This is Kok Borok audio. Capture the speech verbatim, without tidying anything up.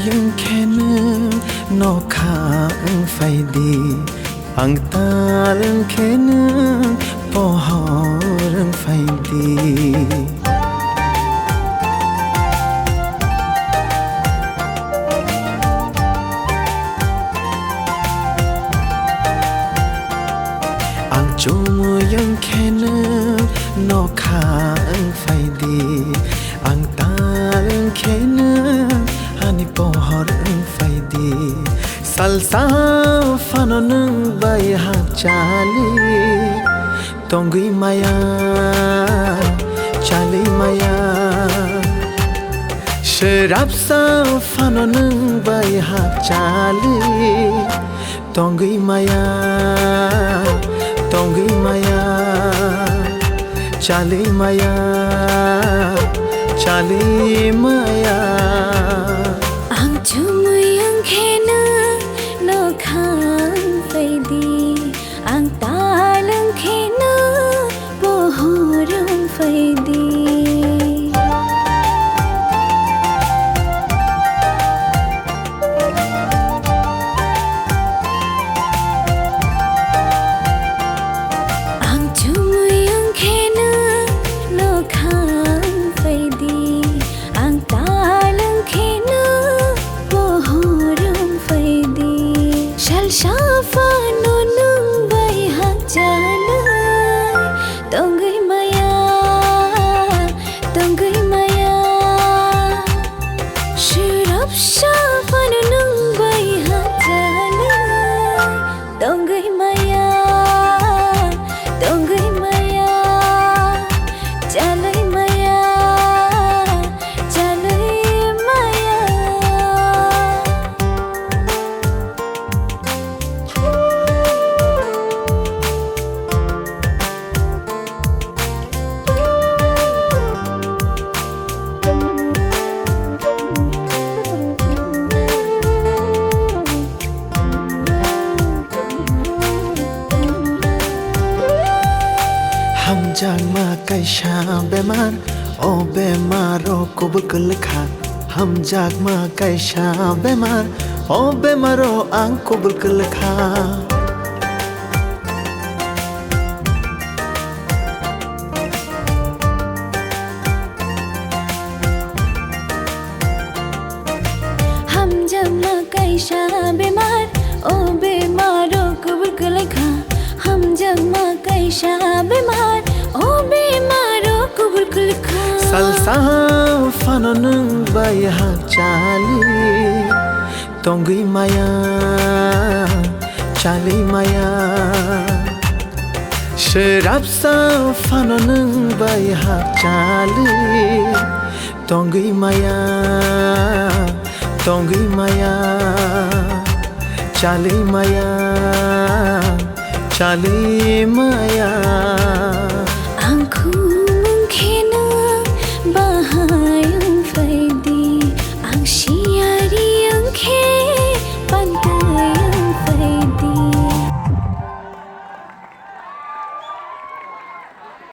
Wngkhe nwng nokha wng phaidi, ang tal wngkhe nwng pohor wng phaidi. Ang chumui wngkhe nwng nokha wng phaidi, ang tal wngkhe nwng ani pohor wng phaidi. Salsa phano nwng bai hakchali tongwi maya, chali maya. Swrapsa phano nwng bai hakchali tongwi maya, tongwi maya, chali maya, chali maya. Ang chumui wngkhe nwng nokha wng phaidi, ang tal wngkhe nwng pohor wng phaidi. Ang chumui wngkhe nwng nokha wng phaidi, ang tal wngkhe nwng pohor wng phaidi. Salsa phano nwng bai hakchalwi tongwi maya, tongwi maya. Swrapsa phano nwng bai hakchalwi tongwi maya, tongwi maya, chalwi maya, chalwi maya. Hamjakma kaisa bemar, o bemaro kubul kwlwkha. Hamjakma kaisa bemar, o bemaro ang kubul kwlwkha. Hamjakma kaisa bemar, o bemaro kubul kwlwkha. Hamjakma kaisa bemar, o bemaro kubul kwlwkha. Salsa phano nwng bai hakchali tongwi maya, chali maya. Swrapsa phano nwng bai hakchali tongwi maya, tongwi maya, chali maya, chali maya.